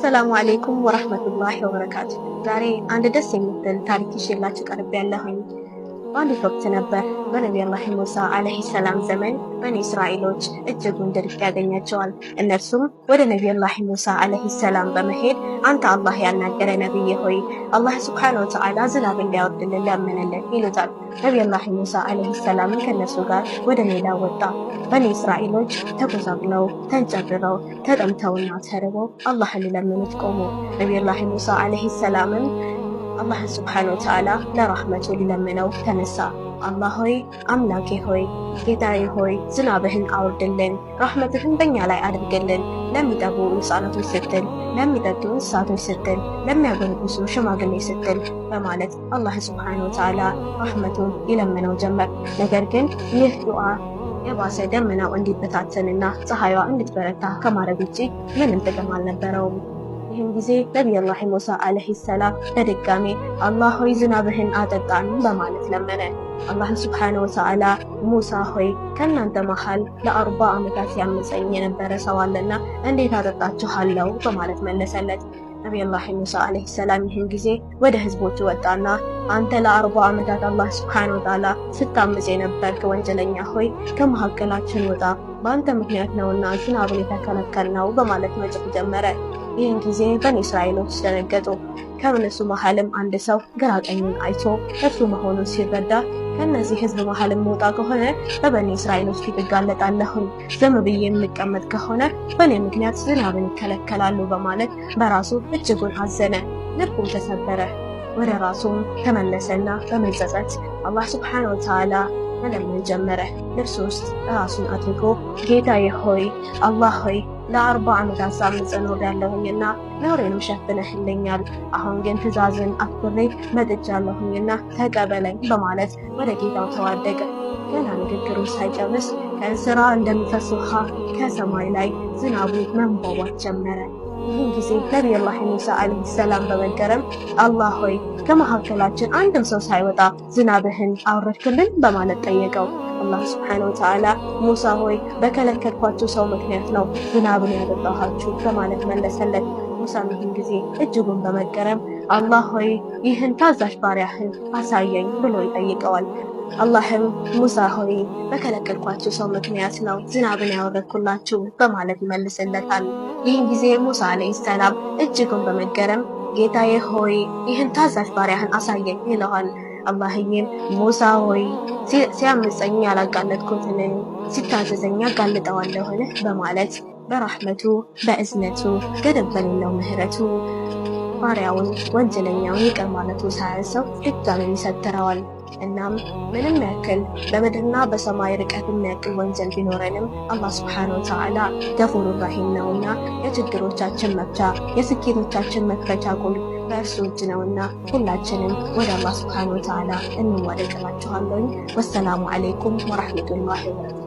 السلام عليكم ورحمة الله وبركاته። ዛሬ አንድ ደስ የምትል ታሪክ ይዤላችሁ ቀርቤያለሁኝ። በአንዲት ወቅት ነበር በነቢዩላህ ሙሳ عليه السلام ዘመን በኒ እስራኤሎች እጅጉን ድርቅ ያገኛቸዋል። እነርሱም ወደ ነቢዩላህ ሙሳ عليه السلام በመሄድ አንተ አላህ ያናገረ ነቢይ ሆይ፣ አላህ سبحانه وتعالى ዝናብ እንዲያወርድልን ለምንልን ይሉታል። ነቢዩላህ ሙሳ عليه السلام ን ከእነርሱ ጋር ወደ ሜዳ ወጣ። በኒ እስራኤሎች ተጎሳቅለው፣ ተንጨርረው፣ ተጠምተውና ተርበው አላህን ሊለምኑት ቆሙ። ነቢዩላህ ሙሳ عليه السلام ን አላህን سبحانه وتعالى ለራህመቱ ሊለምነው ተነሳ። አላህ ሆይ፣ አምላኬ ሆይ፣ ጌታዬ ሆይ፣ ዝናብህን አውርድልን፣ ራህመትህን በእኛ ላይ አድርግልን። ለሚጠቡ ህፃናቶች ስትል፣ ለሚጠጡ እንስሳቶች ስትል፣ ለሚያጎነብሱ ሽማግሌ ስትል በማለት አላህ سبحانه وتعالى ራህመቱን ይለምነው ጀመር። ነገር ግን ይህ ዱዓ የባሰ ደመናው እንዲበታተንና ፀሐይዋ እንድትበረታ ከማድረግ ውጭ ምንም ጥቅም አልነበረውም። ይህን ጊዜ ነቢዩላህ ሙሳ عليه السلام በድጋሜ አላህ ሆይ፣ ዝናብህን አጠጣን በማለት ለመነ። አላህ سبحانه وتعالى ሙሳ ሆይ፣ ከእናንተ መሃል ለ40 ዓመታት ያመፀኝ የነበረ ሰው አለና እንዴት አጠጣችኋለሁ በማለት መለሰለት። ነቢዩላህ ሙሳ عليه السلام ይህን ጊዜ ወደ ህዝቦቹ ወጣና አንተ ለ40 ዓመታት አላህ سبحانه وتعالى ስታምፅ የነበርክ ወንጀለኛ ሆይ፣ ከመካከላችን ውጣ፣ በአንተ ምክንያት ነውና ዝናብን የተከለከልነው በማለት መጮህ ጀመረ። ይህን ጊዜ በኒ እስራኤሎች ደነገጡ። ከእነሱ መሀልም አንድ ሰው ግራ ቀኙን አይቶ እርሱ መሆኑን ሲረዳ ከእነዚህ ህዝብ መሀል የምወጣ ከሆነ በበኒ እስራኤሎች ፊት እጋለጣለሁኝ፣ ዝም ብዬ የምቀመጥ ከሆነ በእኔ ምክንያት ዝናብን ይከለከላሉ በማለት በራሱ እጅጉን አዘነ፣ ልቡም ተሰበረ። ወደ ራሱም ተመለሰና በመጸጸት አላህ سبحانه وتعالى መለመን ጀመረ። ልብስ ውስጥ ራሱን አድርጎ ጌታዬ ሆይ፣ አላህ ሆይ፣ ለ40 ዓመታት ሳምፅ ኖሬያለሁኝና ነውሬንም ሸፍነህልኛል። አሁን ግን ትእዛዝን አክብሬ መጥቻለሁኝና ተቀበለኝ በማለት ወደ ጌታው ተዋደቀ። ገና ንግግሩን ሳይጨርስ ከእንስራ እንደሚፈስ ውሃ ከሰማይ ላይ ዝናቡ መንቧቧት ጀመረ። ይህን ጊዜ ነቢዩላህ ሙሳ عليه السلام በመገረም አላህ ሆይ፣ ከመካከላችን አንድም ሰው ሳይወጣ ዝናብህን አውረድክልን በማለት ጠየቀው። አላህ سبحانه وتعالى ሙሳ ሆይ፣ በከለከልኳችሁ ሰው ምክንያት ነው ዝናብን ያጠጣኋችሁ በማለት መለሰለት። ሙሳም ይህን ጊዜ እጅጉን በመገረም አላህ ሆይ፣ ይህን ታዛዥ ባሪያህን አሳየኝ ብሎ ይጠይቀዋል። አላህም ሙሳ ሆይ፣ በከለከልኳችሁ ሰው ምክንያት ነው ዝናብን ያወረድኩላችሁ በማለት ይመልስለታል። ይህን ጊዜ ሙሳ عليه السلام እጅጉን በመገረም ጌታዬ ሆይ፣ ይህን ታዛዥ ባሪያህን አሳየኝ ይለዋል። አላህዬም ሙሳ ሆይ፣ ሲያምፀኝ ያላጋለጥኩትን ሲታዘዘኝ ያጋልጠዋለሁን በማለት በራህመቱ፣ በእዝነቱ፣ ገደብ በሌለው ምህረቱ ባሪያውን ወንጀለኛውን ይቅር ማለቱ ሳያንሰው ድጋሚም ይሰትረዋል። እናም ምንም ያክል በምድርና በሰማይ ርቀት የሚያክል ወንጀል ቢኖረንም አላህ سبحانه وتعالى غفور رحيم ነውና የችግሮቻችን መፍቻ፣ የስኬቶቻችን መክፈቻ ቁልፍ በእርሱ እጅ ነውና ሁላችንም ወደ አላህ سبحانه وتعالى እንዋደቅ እላችኋለሁኝ። والسلام عليكم ورحمة الله وبركاته።